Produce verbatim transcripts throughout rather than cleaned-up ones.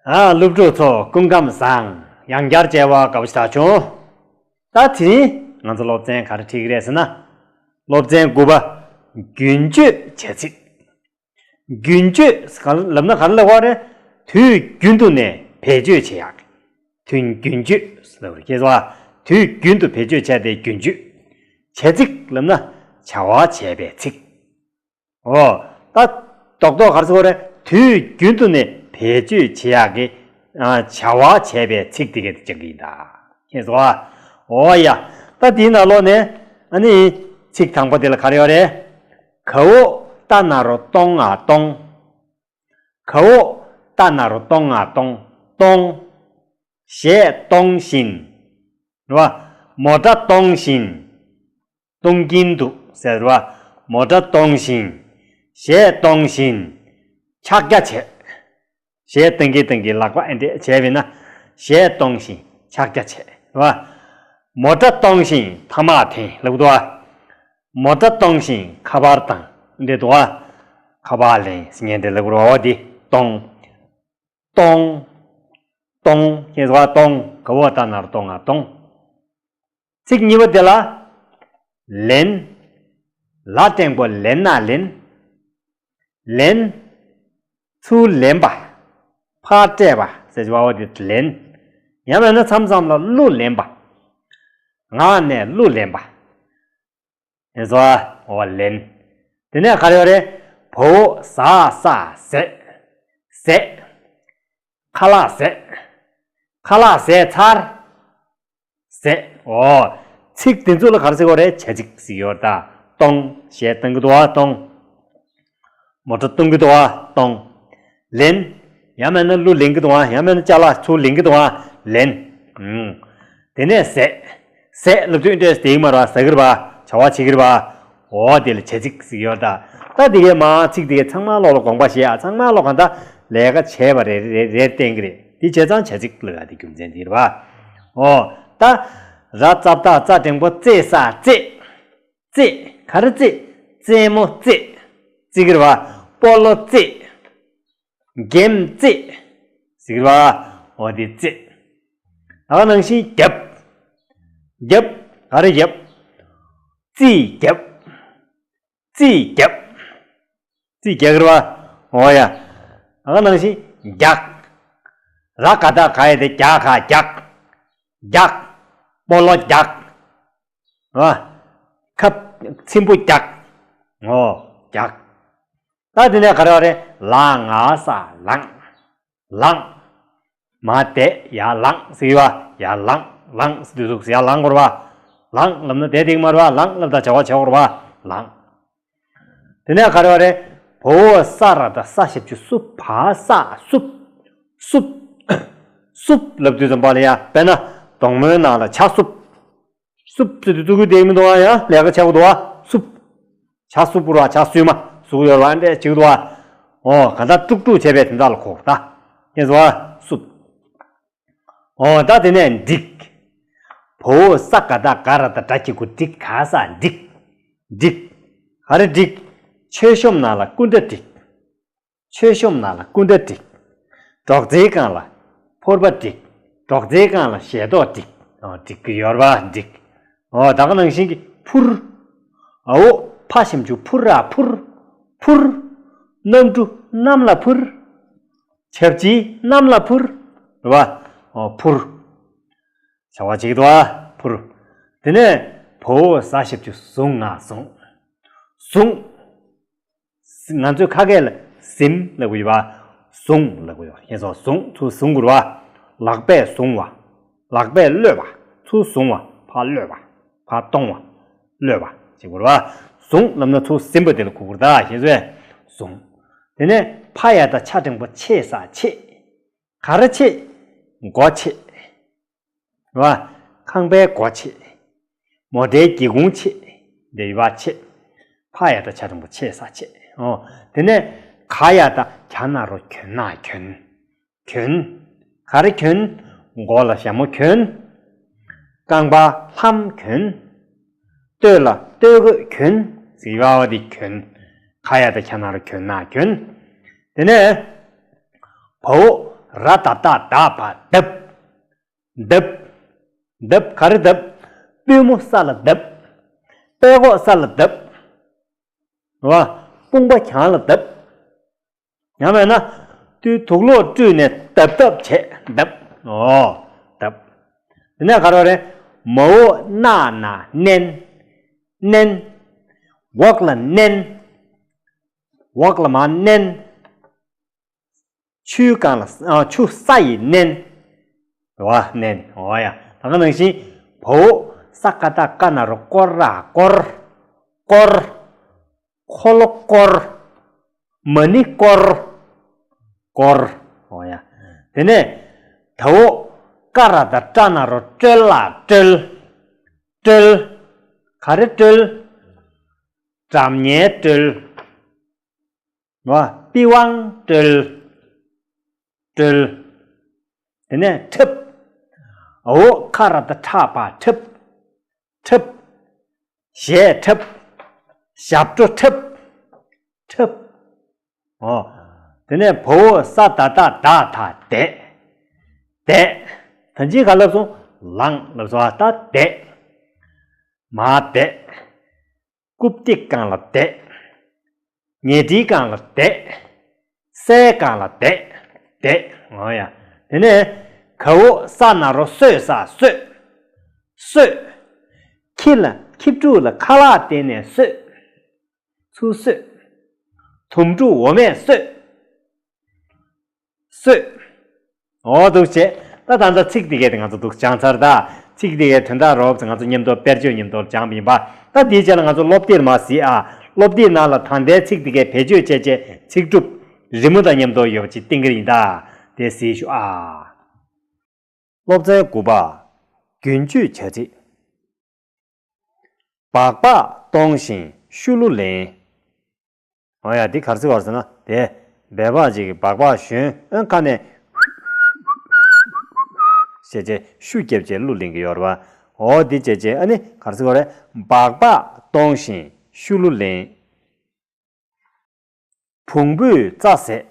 ཨ། སློབ་ཕྲུག་ཚོ་སྐུ་ཁམས་བཟང་། ཡང་བསྐྱར་མཇལ་བ་དགའ་པོ་ཞེ་དྲག་བྱུང་། ད་དེ་རིང་ང་ཚོ་སློབ་ཚན་ག་རེ་ཁྲིད་ཀྱི་རེད་ཟེར་ན། སློབ་ཚན་དགུ་པ། རྒྱུན་སྤྱོད་བྱ་ཚིག་རྒྱུན་སྤྱོད་ལབ་ན་ག་རེ་ལབ་པ་རེད། དུས་རྒྱུན་དུ་ནས་བེད་སྤྱོད་བྱེད་ཡག་དུས་རྒྱུན་སྤྱོད་ལབ་རེད། ཁྱེད་ཚོ་དུས་རྒྱུན་དུ་བེད་སྤྱོད་བྱས་ཏེ་རྒྱུན་སྤྱོད། བྱ་ཚིག་ལབ་ན་བྱ་བ་བྱས་པའི་ཚིག་འོ། ད་རྡོག་རྡོག་ག་རེ་ཟེར་དགོས་རེད། དུས་རྒྱུན་དུ་ནས་བེད་སྤྱོད་བྱེད་ཡག་གི་ཨ། བྱ་བ་བྱས་པའི་ཚིག་དེ་གས་དེ་སྦྱང་གི་ཡིན་ད། ཁྱེད་ཚོ་ཨ། འོ་ཡ། ད་དེའི་ནང་ལོགས་ནས་ཨ་ནི་ཚིག་དང་པོ་དེ་ལ་ག་རེ་ཡོད་རེད། གའོ་ཏ་ན་རོ་ཏོ་ང་གཏོང་། གའོ་ཏ་ན་རོ་ཏོ་ང་གཏོང་། གཏོང་། གཞས་གཏོང་བཞིན། རེད་པ། མོ་ཊ་གཏོང་བཞིན། གཏོང་གིན་འདུག་ཟེར་བ། མོ་ཊ་གཏོང་བཞིན། གཞས་གཏོང་བཞིན། ཕྱག་རྒྱ་བྱས། གཞས་གཏོང་གིན་གཏོང་གིན་ལག་པ་ཨེ་འདྲས་བྱས་པས་ན། གཞས་གཏོང་བཞིན་ཕྱག་རྒྱ་བྱས། རེད་པ། མོ་ཊ་གཏོང་བཞིན་ཐ་མག་འཐེན་ལབ་འདུག་པ། མོ་ཊ་གཏོང་བཞིན་ཁ་པར་བཏང་འདྲས་འདུག་པ། ཁ་པར་ལེན་ཟེར་མཁན་དེ་ལབ་དགོས་རེད་པ། འོ་དེ་གཏོང་། གཏོང་། གཏོང་། ཁྱེད་ཚོ་གཏོང་། གའོ་ཏ་ན་རོ་ཏོ་ང་གཏོང་། ཚིག་གཉིས་པ་དེ་ལ། ལེན། ལ་འགྲེང་བུ་ལེ་ན་ལེན། ལེན། ཚུར་ལེན་པ། ཕར་སྤྲད་པ་ཟེར་བ་འོ་དེ་ལེན། ཡང་མིན་ན་མཚམས་མཚམས་ལ་གླུ་ལེན་པ། ངག་ནས་གླུ་ལེན་པ། དེ་ཚོ་འོ་ལེན། དེ་ནས་ག་རེ་ཡོད་རེད། བའོ་ཟ་ས་ཟས། ཟས། ཁ་ལག་ཟས། ཁ་ལག་ཟས་ཚར། ཟས། འོ། ཚིག་དེ་ཚོ་ལ་ག་རེ་ཟེར་དགོས་རེད། བྱ་ཚིག་ཟེར་གྱི་ཡོད་རེད་ད། གཏོང་། གཞས་གཏོང་གི་འདུག་པ། གཏོང་། མོ་ཊ་གཏོང་གི་འདུག་པ། གཏོང་། ལེན། ཡང་མིན་ན་གླུ་ལེན་གྱི་འདུག་པ། ཡང་མིན་ན་ཅ་ལག་ཚུར་ལེན་གྱི་འདུག་པ། ལེན། ཨུམ། དེ་ནས་ཟས། ཟས་ལབ་དུས་འདྲས་དེ་ཡིན་མ་རེད་པ། ཟ་གི་རེད་པ། བྱ་བ་བྱེད་ཀྱི་རེད་པ། འོ་དེ་ལ་བྱ་ཚིག་ཟེར་གྱི་ཡོད་རེད་ད། ད་དེ་གའི་མ་ཚིག་དེ་གའི་ཚང་མ་ལོག་ལ་དགོངས་པ་བཞེས་ཨ། ཚང་མ་ལོག་གང་ལྟར་ལས་ཀ་བྱས་པ་རེད་རེད་རེད་བསྟན་གྱི་རེད། དེ་བྱས་ཙང་བྱ་ཚིག་ལབ་ཡ་དེ་རྒྱུ་མཚན་དེ་རེད་པ། འོ། ད། ར་ཙ་བཏགས་རྩ་འགྲེང་བུ་རྩེ་ས་རྩེད། རྩེད། ག་རེ་རྩེད། རྩེད་མོ་རྩེད། རྩེད་ཀྱི་རེད་པ། སྤོ་ལོ་རྩེད། གེམ་རྩེད། ཟེར་གྱི་རེད་པ། འོ་དེ་རྩེད། ད་ག་ནང་བཞིན་རྒྱབ། རྒྱབ། ག་རེ་རྒྱབ། རྩིས་རྒྱབ། རྩིས་རྒྱབ། རྩིས་རྒྱག་གི་རེད་པ། འོ་ཡ། ད་ག་ནང་བཞིན་རྒྱག་ར་ག་བཏགས་ག་ཡ་དེ་རྒྱ་ག་རྒྱག་རྒྱག་སྤོ་ལོ་རྒྱག་རེད་པ། ཁ། ཚིམ་པོ་རྒྱག་འོ། རྒྱག་ད་དེ་ནས་ག་རེ་ཡོད་རེད། ལ་ང་ས་ལངས། ལངས། མ་བསྡད་ཡར་ལངས་ཟེར་གྱི་རེད་པ། ཡར་ལངས། ལངས་ཟེར་དུས་ཡར་ལངས་དགོས་རེད་པ། ལངས་ལབ་ན་བསྡད་བསྡད་ཀྱི་མ་རེད་པ། ལངས་ལབ་ད་བྱ་བ་བྱེད་དགོས་རེད་པ། ལངས། དེ་ནས་ག་རེ་ཡོད་རེད། བའོ་ས་ར་བཏགས་ས་ཞབས་ཀྱུ་སུ་བ་ས་བསུབ། བསུབ། བསུབ་ལབ་དུས་ཙམ་པ་ལ་ཡ་དཔེར་ན་གདོང་མོའི་ནང་ལ་བྱ་བསུབ། བསུབ་ཟེར་དུས་བཙུགས་ཀྱི་དེ་མི་འདུག་པ། ཡང་ལས་ཀ་བྱེད་དགོས་འདུག་པ། བསུབ། བྱ་བསུབ་པོ་ར་བྱ་བསུབས་མ་བཟོ་གི་ཡོད་རེད་པ། འདྲས་བྱེད་ཀྱི་འདུག་པ། འོ་གང་ལྟར་དཀྲུག་དཀྲུག་བྱས་པའི་དོན་དག་ལ་གོ་དགོས་རེད་ད། ཁྱེད་ཚོ་བ་བསུབ། འོ་ད་དེ་ནས་འགྲིག་བའོ་ས་ག་བཏགས་སྒ་ར་བཏགས་སྒྲ་གི་གུ་འགྲིག་ག་ས་འགྲིག་འགྲིག་ག་རེ་འགྲིག་མཆོད་གཤོམ་ནང་ལ་སྐུ་འདྲ་འགྲིག་མཆོད་གཤོམ་ནང་ལ་སྐུ་འདྲ་འགྲིག་སྒྲོག་ཙེའི་སྒང་ལ་ཕོར་པ་འགྲིག་སྒྲོག་ཙེའི་སྒང་ལ་ཞལ་ཏོག་འགྲིག་འགྲིག་གི་ཡོད་རེད་པ། འགྲིག་འོ་ད་ག་ནང་བཞིན་གྱི་འཕུར། འའོ་ཕ་ཞབས་ཀྱུ་ཕུ་ར་འཕུར། འཕུར། གནམ་གྲུ་གནམ་ལ་འཕུར། ཆབ་ཆི་གནམ་ལ་འཕུར། རེད་པ། འོ་འཕུར། བྱ་བ་བྱེད་ཀྱི་འདུག་པ། འཕུར། དེ་ནས་བའོ་ཟ་ཞབས་ཀྱུ་ཟུ་ང་ཟུངས། ཟུངས། ང་ཚོའི་ཁ་སྐད་ལ་ཟིམ་ལབ་ཀྱི་ཡོད་པ། ཟུངས་ལབ་ཀྱི་ཡོད། ཁྱེད་ཚོ་ཟུངས་ཚུར་ཟུངས་དགོས་རེད་པ། ལག་པས་བཟུང་བ། ལག་པས་གློད་པ། ཚུར་བཟུང་བ། ཕར་གློད་པ། ཕར་གཏོང་བ། གློད་པ་བྱེད་དགོས་རེད་པ། ཟུངས་ལབ་ན་ཚུར་ཟིམ་པ་དེ་ལ་གོ་དགོས་རེད་ད། ཁྱེད་ཚོས་ཟུངས། དེ་ནས་ཕ་ཡ་བཏགས་ཕྱ་འགྲེང་བུ་ཕྱེ་ས་ཕྱེད། ག་རེ་ཕྱེད། སྒོ་ཕྱེད། རེད་པ། ཁང་པའི་སྒོ་ཕྱེད། མོ་ཊའི་སྒེའུ་ཁུང་ཕྱེད། འདི་ཡོད་པ་ཕྱེད། ཕ་ཡ་བཏགས་ཕྱ་འགྲེང་བུ་ཕྱེད་ས་ཕྱེད། འོ། དེ་ནས་ག་ཡ་བཏགས་གྱ་ན་རོ་གྱོ་ན་གྱོན། གྱོན། ག་རེ་གྱོན། མགོ་ལ་ཞྭ་མོ་གྱོན། རྐང་པ་ལྷམ་གྱོན། སྟོད་ལ་སྟོད་གོས་གྱོན། ཟེར་བ་འདི་གྱོན། ག་ཡ་བཏགས་གྱ་ན་རོ་གྱོ་ན་གྱོན། དེ་ནས་བའོ་ ར་ད་བཏགས་རྡ་བ་རྡབ། རྡབ། རྡབ་ག་རེ་རྡབ། པུས་མོ་ས་ལ་རྡབ། པད་གོག་ས་ལ་རྡབ། རེད་བ། དཔུང་པ་གྱང་ལ་རྡབ། ཡང་མིན་ན། དུ་དུག་ལོག་བཀྲུས་ནས་རྡབ་རྡབ་བྱས་རྡབ། ཨོ། རྡབ། དེ་ནས་ག་རེ་རེད། མ་འོག་ན་ན་མནན། མནན། འོག་ལ་མནན། འོག་ལ་མ་མནན། ཆུའི་སྒང་ལ་ཨ་ཆུ་ས་ཡིས་མནན། རེད་བ། མནན། འོ་ཡ། ད་ག་ནང་བཞིན། བ་འོག་ས་ཀ་བཏགས་སྐ་ན་རོ་སྐོ་ར་སྐོར། སྐོར། འཁོར་ལོ་སྐོར། མ་ཎི་སྐོར། སྐོར། འོ་ཡ། དེ་ནས་ད་འོག་ཀ་ར་བཏགས་སྐྲ་ན་རོ་སྐྲོད་ལ་སྐྲོལ། སྐྲོལ། ག་རེ་སྐྲོལ། སྒྲ་སྙན་སྐྲོལ། འོ། པི་ཝང་སྐྲོལ། སྐྲོལ། དེ་ནས་འཁྲབ། འ་འོག་ཁ་ར་བཏགས་ཁྲ་བ་འཁྲབ། འཁྲབ། གཞས་འཁྲབ། ཞབས་བྲོ་འཁྲབ། འཁྲབ། འོ། དེ་ནས་བ་འོག་ས་ད་བཏགས་སྡ་ད་བསྡད། བསྡད། ད་ཅི་ག་ལབ་སོང་། ལངས་ལབ་སོང་ཨ། ད་བསྡད། མར་བསྡད། རྐུབ་སྟེགས་སྒང་ལ་བསྡད། ཉལ་ཁྲིའི་སྒང་ལ་བསྡད། སའི་སྒང་ལ་བསྡད། བསྡད། འོ་ཡ། དེ་ནས་ག་འོག་ས་ན་རོ་གསོད་ས་གསོད། གསོད། ཁྱི་ལ་ཁྱི་ཕྲུག་ལ་ཁ་ལག་སྟེར་ནས་གསོད། ཚུར་གསོད། དུམ་ཕྲུག་འོ་མས་གསོད། གསོད། འོ་འདུག་བྱས། ད་ད་ལྟ་ཚིག་འདི་གས་དེ་ང་ཚོ་འདུག་སྦྱངས་ཚར་ད། ཚིག་འདི་གས་དོན་དག་རོབ་ཙམ་ང་ཚོ་མཉམ་དུ་དཔེར་བརྗོད་མཉམ་དུ་སྦྱངས་པ་ཡིན་པ། ད་འདིའི་རྗེས་ལ་ང་ཚོ་སློབ་དེབ་མར་གཟིགས་ཨ། སློབ་དེབ་ནང་ལ་ད་ལྟའི་ཚིག་འདི་གས་བེད་སྤྱོད་བྱས་བྱས་ཚིག་གྲུབ་རི་མོ་དང་མཉམ་དུ་ཡོད་པ་ཅིག་བསྟན་གྱི་ཡིན་ད། དེ་གཟིགས་ཤོག་ཨ། སློབ་ཚན་དགུ་པ། རྒྱུན་སྤྱོད་བྱ་ཚིག་སྦག་སྦག་གཏོང་ཞིང་ཤུ་ལུ་ལེན། འོ་ཡ། འདི་ག་རེ་ཟེར་བ་ཟེར་ན། དེ་སྦལ་པ་ཅིག་གིས་སྦག་སྦག་ཞོན་ཨ་ཁ་ནས་ཞེས་བྱས་ཤུ་རྒྱབ་བྱས་གླུ་ལེན་གྱི་ཡོད་རེད་བ། འོ་འདི་བྱས་བྱས་ཨ་ནི་ག་རེ་ཟེར་བ་རེད། སྦག་སྦག་གཏོང་ཞིང་ཤུ་ལུ་ལེན། བོང་བུས་རྩྭ་ཟས།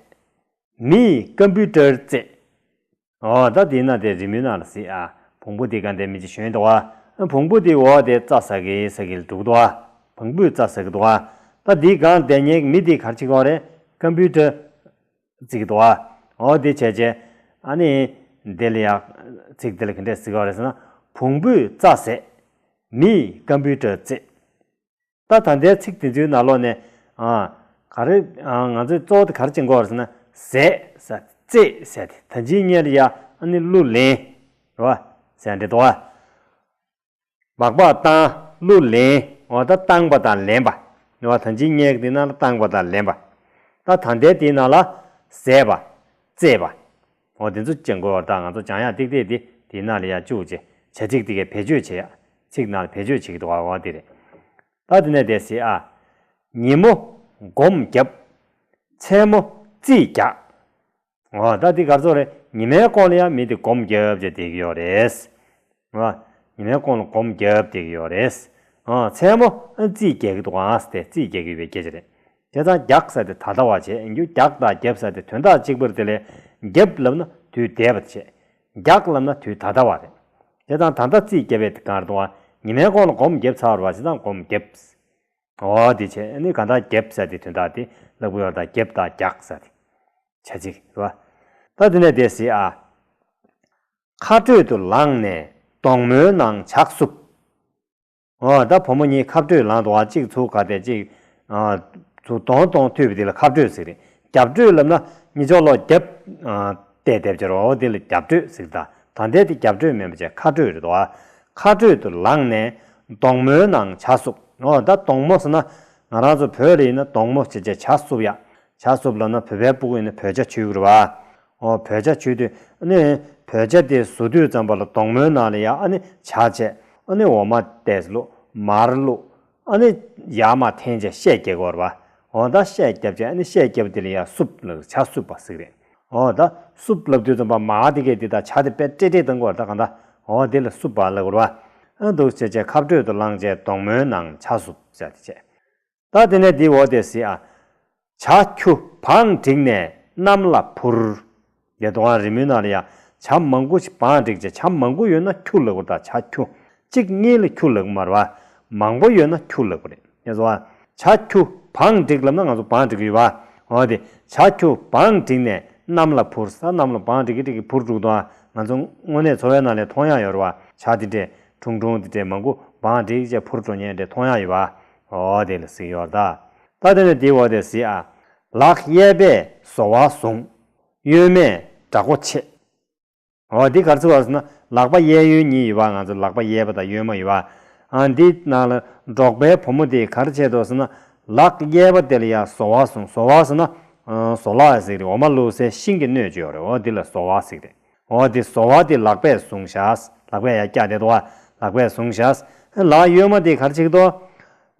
མི་ཡིས་ཀམ་པུ་ཊར་རྩེད། འོ་ད་དེ་ན་དེ་རི་མོའི་ནང་ལ་གཟིགས་ཨ། བོང་བུ་དེ་གང་དེ་མི་ཅིག་ཞོན་འདུག་ཨ། བོང་བུ་དེ་འོ་དེ་རྩྭ་ཟ་གི་ཟ་གི་འདུག་འདུག་ཨ། བོང་བུས་རྩྭ་ཟ་གི་འདུག་ཨ། ད་དེ་གང་དེ་ཉེ་མི་དེ་ག་རེ་བྱེད་ཀྱི་ཡོད་རེད། ཀམ་པུ་ཊར་རྩེད་ཀྱི་འདུག་ཨ། འོ་དེ་བྱས་བྱས་ཨ་ནི་དེ་ལ་ཡ་ཚིག་དེ་ལ་ག་འདྲས་ཟེར་གྱི་ཡོད་རེད་ཟེར་ན། བོང་བུས་རྩྭ་ཟས། མི་ཡིས་ཀམ་པུ་ཊར་རྩེད། ད་ད་ལྟའི་ཚིག་དེ་ཚོའི་ནང་ལོགས་ནས་ཨ། ག་རེ་ཨ། ང་ཚོས་གཙོ་བོ་དེ་ག་རེ་བྱེད་དགོས་རེད་ཟེར་ན། ཟས་ཟེར་རྩེད་ཟེར་དེ་ད་ཅི་སྔོན་ལ་ཡ་ཨ་ནི་གླུ་ལེན། རེད་བ། ཟེར་འདྲ་འདུག་བ། སྦག་སྦག་བཏང་། གླུ་ལེན། འོ་ད་བཏང་པ་དང་ལེན་པ། རེད་བ། ད་ཅི་སྔོན་དེ་ནང་ལ་བཏང་པ་དང་ལེན་པ། ད་ད་ལྟའི་དེའི་ནང་ལ་ཟས་པ། རྩེད་པ། འོ་དེ་ཚོ་བྱེད་དགོས་བ། ད་ང་ཚོ་སྦྱང་ཡག་ཏིག་ཏིག་དེ་དེའི་ནང་ལ་ཡ་བཅུག་བྱས་བྱ་ཚིག་དེ་གའི་བེད་སྤྱོད་བྱེད་ཡག་ཚིག་ནང་ལ་བེད་སྤྱོད་བྱེད་ཀྱི་འདུག་བ། འོ་དེ་རེད། ད་དེ་ནས་དེ་གཟིགས་ཨ། ཉིན་མོ་སྒོམ་བརྒྱབ། མཚན་མོ་རྩིས་རྒྱག། འོ་ད་འདི་ག་རེ་ཟེར་རེད། ཉི་མའི་གོང་ལ་ཡང་མི་དེ་སྒོམ་བརྒྱབ་བྱས་བསྡད་ཀྱི་ཡོད་རེད། འོ། ཉི་མའི་གོང་ལ་སྒོམ་བརྒྱབ་བསྡད་ཀྱི་ཡོད་རེད། འོ། མཚན་མོ་ཨ་རྩིས་རྒྱག་གི་འདུག་ཨང་ཟེར་ཏེ་རྩིས་རྒྱག་གི་ཡོད་པའི་སྐད་ཆ་རེད། བྱས་ཙང་རྒྱག་ཟེར་ཏེ་ད་ལྟ་བ་བྱས། རྒྱུ་རྒྱག་དང་བརྒྱབ་ཟེར་ཏེ་དོན་དག་གཅིག་པ་རེད། དེ་ལས་བརྒྱབ་ལབ་ན་དུས་འདས་པ་བྱས། རྒྱག་ལབ་ན་དུས་ད་ལྟ་བ་རེད། བྱས་ཙང་ད་ལྟ་རྩིས་རྒྱག་པའི་སྒང་རེད་འདུག་ཨ། ཉི་མའི་གོང་ལ་སྒོམ་བརྒྱབ་ཚར་བ་བྱས་ཙང་སྒོམ་བརྒྱབ། འོ་དེ་བྱས་ནི་གང་ལྟར་བརྒྱབ་ཟེར་དེ་དོན་དག་དེ་ལབ་དགོས་ཡོད་རེད། ད་བརྒྱབ་དང་རྒྱག་ཟེར་དེ་བྱ་ཚིག་རེད་བ། ད་དེ་ནས་དེ་གཟིགས་ཨ། ཁ་སྤྲོད་དུ་ལངས་ནས་གདོང་མོའི་ནང་ཇ་བསུབས། འོ་ད་བུ་མོ་གཉིས་ཁ་སྤྲོད་ལངས་འདུག་ཨ། གཅིག་ཚུར་ག་དེ་གཅིག་ཨ། ཚུར་གདོང་གདོང་མཐུད་པ་དེ་ལ་ཁ་སྤྲོད་ཟེར་རེད། རྒྱབ་སྤྲོད་ལབ་ན་གཉིས་ཕྱོགས་ལོག་རྒྱབ་ཨ། བལྟས་བསྡད་པ་ཅིག་རེད། འོ་དེ་ལ་རྒྱབ་སྤྲོད་ཟེར། ད་ད་ལྟའི་དེ་རྒྱབ་སྤྲོད་མིན་པ་བྱས་ཁ་སྤྲོད་རེད་འདུག་ཨ། ཁ་སྤྲོད་དུ་ལངས་ནས་གདོང་མོའི་ནང་ཇ་བསུབས། འོ་ད་གདོང་མོ་ཟེར་ན་ང་རང་ཚོ་བོད་ལ་ཡིན་ན་གདོང་མོ་བྱས་བྱས་ཇ་བསུབས་ཡ། ཇ་བསུབས་ལབ་ན་བོད་པའི་སྤུ་གུ་ཡིན་ན་བོད་ཇ་མཆོད་ཀྱི་རེད་བ། འོ་བོད་ཇ་མཆོད་དུས་ཨ་ནི་བོད་ཇ་དེ་བཟོ་དུས་ཙམ་པ་ལ་གདོང་མོའི་ནང་ལ་ཡ་ཨ་ནི་ཇ་བྱས། ཨ་ནི་འོ་མ་ཏོག་ཙམ་བླུགས། མར་བླུགས། ཨ་ནི་ཡར་མར་འཐེན་བྱས་ཤད་རྒྱག་གི་ཡོད་རེད་བ། འོ་ད་ཤད་བརྒྱབ་བྱས་ཨ་ནི་ཤད་བརྒྱབ་དེ་ལ་ཡ་བསུབས་ལབ། ཇ་བསུབས་པ་ཟེར་གི་རེད། འོ་ད་བསུབས་ལབ་དུས་ཙམ་པ་མར་དེ་གས་དེ་དང་ཇ་དེ་དཔེ་ཀྲེ་ཀྲེ་བཏང་གི་ཡོད་རེད། ད་གང་ལྟར་འོ་དེ་ལ་བསུབས་པ་ལབ་དགོས་རེད་བ། ཨ་འདུག་བྱས་བྱས་ཁ་སྤྲོད་དུ་ལངས་བྱས་གདོང་མོའི་ནང་ཇ་བསུབས་ཟེར་དེ་བྱས། ད་དེ་ནས་འདི་འོ་དེ་གཟིགས་ཨ། ཇ་ཁྱུ་བང་བསྒྲིགས་ནས་གནམ་ལ་འཕུར། དེ་དོ་གང་རི་མོའི་ནང་ལ་ཡ་བྱ་མང་པོ་ཞིག་བང་བསྒྲིགས་བྱས། བྱ་མང་པོ་ཡོད་ན་ཁྱུ་ལབ་དགོས་རེད། ད་བྱ་ཁྱུ། གཅིག་གཉིས་ལ་ཁྱུ་ལབ་ཀྱི་མ་རེད་བ། མང་པོ་ཡོད་ན་ཁྱུ་ལབ་དགོས་རེད། ཡ་སོ་བ། བྱ་ཁྱུ་བང་བསྒྲིགས་ལབ་ན་ང་ཚོ་བང་བསྒྲིགས་ཀྱི་ཡོད་བ། འོ་དེ་བྱ་ཁྱུ་བང་བསྒྲིགས་ནས་གནམ་ལ་འཕུར་ས། གནམ་ལ་བང་བསྒྲིགས་ཀྱི་བསྒྲིགས་ཀྱི་འཕུར་འགྲོ་གི་འདུག་ཨ། ང་ཚོ་དངོས་གནས་འཚོ་བའི་ནང་ལ་མཐོང་ཡག་ཡོད་རེད་བ། བྱ་དེ་འདྲས་ཁྲུང་ཁྲུང་དེ་འདྲས་མང་པོ་བང་བསྒྲིགས་བྱས་འཕུར་འགྲོ་མཁན་དེ་མཐོང་ཡག་ཡོད་བ། འོ་དེ་ལ་ཟེར་གྱི་ཡོད་རེད་ད། ད་དེ་ནས་དེའི་འོ་དེ་ཟེར་ཨ། ལག་གཡས་པས་ཟོར་བ་བཟུང་། གཡོན་མས་བྲག་སྒོ་ཕྱེ། འོ་འདི་ག་རེ་ཟེར་བ་ཟེར་ན། ལག་པ་གཡས་གཡོན་གཉིས་ཡོད་པ། ང་ཚོ་ལག་པ་གཡས་པ་དང་གཡོན་མ་ཡོད་པ། ཨ་འདི་ནང་ལ་འབྲོག་པའི་བུ་མོ་དེས་ག་རེ་བྱས་འདུག་ཟེར་ན། ལག་གཡས་པ་དེ་ལ་ཡ་ཟོར་བ་བཟུང་། ཟོར་བ་ཟེར་ན། ཨ་ཟོར་ལག་ཟེར་གི་རེད། འོ་མ་བླུགས་སའི་ཤིང་གི་སྣོད་ཅིག་ཡོད་རེད། འོ་འདི་ལ་ཟོར་བ་ཟེར་གི་རེད། འོ་འདི་ཟོར་བ་དེ་ལག་པས་བཟུང་བཞག། ལག་པས་ཡར་བཀྱགས་བསྡད་འདུག་པ། ལག་པས་བཟུང་བཞག། ལག་གཡོན་མ་དེས་ག་རེ་བྱེད་ཀྱི་འདུག།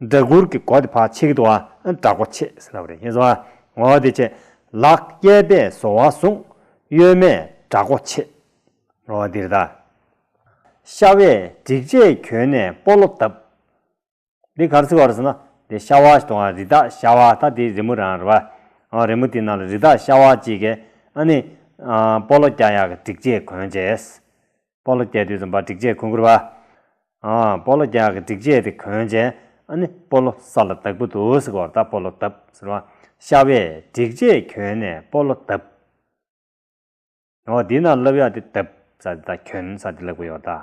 སྦྲ་གུར་གྱི་སྒོ་དེ་ཕར་ཕྱེ་གི་འདུག་པ། བྲག་སྒོ་ཕྱེ་ཟེར་ལབ་རེད། ཤེས་སོང་ཨ། འོ་དེ་བྱས། ལག་གཡས་པས་ཟོར་བ་བཟུང་། གཡོན་མས་བྲག་སྒོ་ཕྱེ། འོ་འདིར་ད། ཤ་བས་སྒྲིག་ཆས་གྱོན་ནས་སྤོ་ལོ་བརྡབས། འདི་ག་རེ་ཟེར་བ་རེད་ཟེར་ན། འདི་ཤ་བ་ཞིག་འདུག་ཨ། རི་དྭགས་ཤ་བ། ད་འདི་རི་མོ་རང་རེད་པ། འོ་རི་མོ་འདི་ནང་ལ་རི་དྭགས་ཤ་བ་གཅིག་གིས་ཨ་ནི། ཨ་སྤོ་ལོ་རྒྱག་ཡག་གི་སྒྲིག་ཆས་གོན་བྱས། སྤོ་ལོ་རྒྱག་དུས་ཙམ་པ་སྒྲིག་ཆས་གོན་དགོས་རེད་པ། ཨ་སྤོ་ལོ་རྒྱག་གི་སྒྲིག་ཆས་དེ་གོན་བྱས། ཨ་ནི་སྤོ་ལོ་ས་ལ་བརྡབ་ཀྱི་འདུག་ཟེར་བ་རེད། ད་སྤོ་ལོ་བརྡབས་ཟེར་བ། ཤ་བས་སྒྲིག་ཆས་གྱོན་ནས་སྤོ་ལོ་བརྡབས། འོ་འདི་ན་ལབ་ཡག་དེ་བརྡབས་ཟེར་དེ་དང་གྱོན་ཟེར་དེ་ལབ་ཀྱི་ཡོད་ད།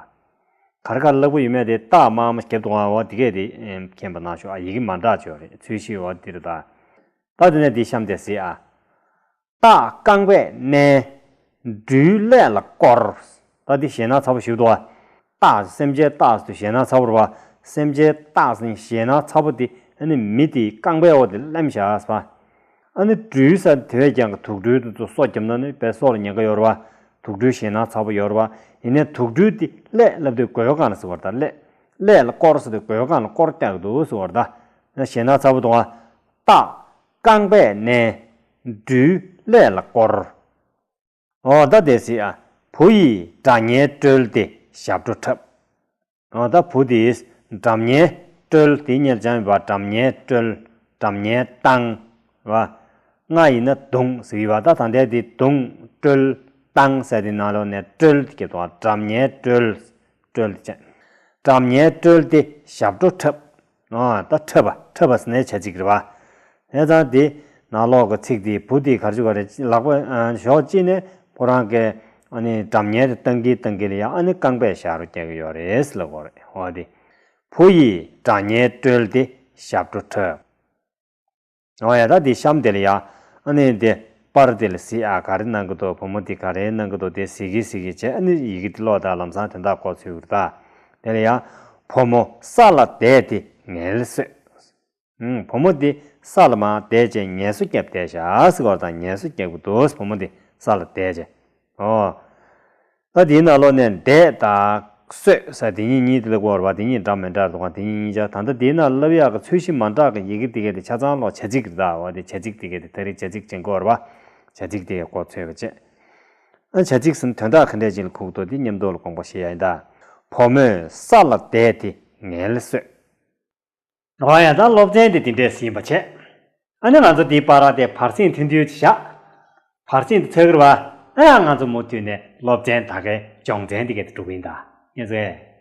ག་རེ་ག་རེ་ལབ་ཀྱི་ཡོད་མེད་དེ་རྟགས་དམར་དམར་བརྒྱབ་འདུག་ཨ། འོ་དེ་གས་དེ་མཁྱེན་པ་གནང་ཤོག་ཨ། ཡི་གེ་མ་འདྲ་ཅིག་ཡོད་རེད། ཚོས་གཞི་འོ་འདི་རེད་ད། ད་དེ་ནས་འདི་གཤམ་དེ་གཟིགས་ཨ། སྟག་རྐང་པས་མནན། སྦྲུལ་ཀླད་ལ་བསྐོར། ད་འདི་ཞེད་སྣང་ཚ་པོ་ཞིག་འདུག་ཨ། སྟག་སེམས་ཅན་སྟག་ཟེར་དུས་ཞེད་སྣང་ཚ་པོ་རེད་པ། སེམས་ཅན་སྟག་ཟེར་ནས་ཞེད་སྣང་ཚ་པོ་དེ་ཨ་ནི་མི་དེའི་རྐང་པའི་འོག་དེ་ལེན་བཞག་ཟེར་བ། ཨ་ནི་སྦྲུལ་ཟེར་དེ་བས་ཀྱང་དུག་སྦྲུལ་དེ་ཚོ་སོ་བརྒྱབ་ན་ནི་དཔེ་སྲོག་ལ་ཉེན་ཁ་ཡོད་རེད་པ། དུག་སྦྲུལ་ཞེད་སྣང་ཚ་པོ་ཡོད་རེད་པ། ཡིན་ནའི་དུག་སྦྲུལ་དེ་ཀླད་ལབ་དུས་མགོའི་སྒང་ལ་ཟེར་བ་རེད་ད། ཀླད། ཀླད་ལ་བསྐོར་ཟེར་དུས་མགོའི་སྒང་ལ་བསྐོར་རྒྱག་གི་འདུག་ཟེར་བ་རེད་ད། ཞེད་སྣང་ཚ་པོ་འདུག་ཨ། སྟག་རྐང་པས་མནན། སྦྲུལ་ཀླད་ལ་བསྐོར། འོ་ད་དེ་གཟིགས་ཨ། བུ་ཡིས་སྒྲ་སྙན་དཀྲོལ་ཏེ་ཞབས་བྲོ་འཁྲབ། འོ་ད་བུ་དེས་སྒྲ་སྙན་དཀྲོལ། དེ་སྔོན་ལ་སྦྱངས་ཡོད་པ། སྒྲ་སྙན་དཀྲོལ། སྒྲ་སྙན་བཏང་། རེད་པ། རྔ་ཡིན་ན་བརྡུངས་ཟེར་གྱི་ཡོད་པ། ད་ད་ལྟའི་དེ་བརྡུངས། དཀྲོལ། བཏང་ཟེར་དེ་ནང་ལོགས་ནས་དཀྲོལ་དེ་གྱེར་འདུག་ཨ། སྒྲ་སྙན་དཀྲོལ། དཀྲོལ་དེ་བྱས། སྒྲ་སྙན་དཀྲོལ་ཏེ་ཞབས་བྲོ་འཁྲབ། ཨ་ད་འཁྲབ་པ། འཁྲབ་པ་ཟེར་ནའི་བྱ་ཚིག་རེད་པ། བྱས་ཙང་དེ་ནང་ལོགས་ཀྱི་ཚིག་དེ་བུ་དེས་ག་རེ་བྱེད་ཀྱི་ཡོད་རེད། ལག་པ་ཨ་ཞོག་གཅིག་ནས་ཁོ་རང་གིས་ཨ་ནི་སྒྲ་སྙན་དེ་བཏང་གིན་བཏང་གིན་ལ་ཡ་ཨ་ནི་རྐང་པས་ཞབས་བྲོ་རྒྱག་གི་ཡོད་རེད་ཟེར་ལབ་ཀྱི་ཡོད་རེད། འོ་དེ། བུ་ཡིས་སྒྲ་སྙན་དཀྲོལ་ཏེ་ཞབས་བྲོ་འཁྲབ། འོ་ཡ། ད་དེ་གཤམ་དེ་ལ་ཡ་ཨ་ནི་དེ་པར་དེ་ལ་གཟིགས་ཨ། ག་རེ་གནང་གི་འདུག། བུ་མོ་དེ་ག་རེ་གནང་གི་འདུག། དེ་གཟིགས་གིན་གཟིགས་གིན་བྱས། ཨ་ནི་ཡི་གེ་དེ་ཀློག་དང་ལམ་སང་དོན་དག་གོ་ཚོད་ཀྱི་རེད་ད། དེ་ལ་ཡ། བུ་མོ་ས་ལ་བསྡད་དེ་ངལ་གསོས། ཨུམ། བུ་མོ་དེ་ས་ལ་མར་བསྡད་བྱས་ངལ་གསོ་བརྒྱབ་བསྡད་བཞག་ཟེར་བ་དང་། ངལ་གསོ་བརྒྱབ་ཀྱི་འདུག། བུ་མོ་དེ་ས་ལ་བསྡད་བྱས། འོ། ད་དེའི་ནང་ལོགས་ནས་བསྡད་དང་གསོས་ཟེར་དེ་གཉིས་གཉིས་དེ་ལ་གོ་བར་བ། དེ་གཉིས་འདྲ་མི་འདྲ་འདུག་ག། དེ་གཉིས་གཉིས་ཆ་ད་ལྟ་དེའི་ནང་ལབ་ཡག་གི་ཚོས་གཞི་མ་འདྲ་གི་ཡི་གེ་དེ་གས་དེ་ཆ་ཚང་ལོག་བྱ་ཚིག་རེད་ད། འོ་དེ་བྱ་ཚིག་དེ་གས་དེ་ད་རེས་བྱ་ཚིག་ཅན་གོ་བར་བ། བྱ་ཚིག་དེ་གས་གོ་ཚོད་པ་བྱས། ཨ་བྱ་ཚིག་ཟིན་དོན་དག་ག་འདྲས་ཅིག་ལ་གོ་གི་འདུག། དེ་མཉམ་དུ་ལ་དགོངས་པ་བཞེས་ཡ་ཡིན་ད། བུ་མོས་ས་ལ་བསྡད་དེ་ངལ་གསོས། འོ་ཡ། ད་སློབ་ཚན་དེ་དེ་འདྲས་ཟིན་པ་བྱས། ཨ་ནི་ང་ཚོ་འདིའི་བར་དེ་བར་གསེང་ཐུང་ཐུང་ཅིག་བཞག། བར་གསེང་དེ་ཚར་གི་རེད་པ། ཨ་ཡ། ང་ཚོ་མུ་མཐུད་ནས་སློབ་ཚན་ད་གའི་སྦྱོང་ཚན་དེ་གས་དེ་འགྲོ་གི་ཡིན་ད། ངས་ཟེར།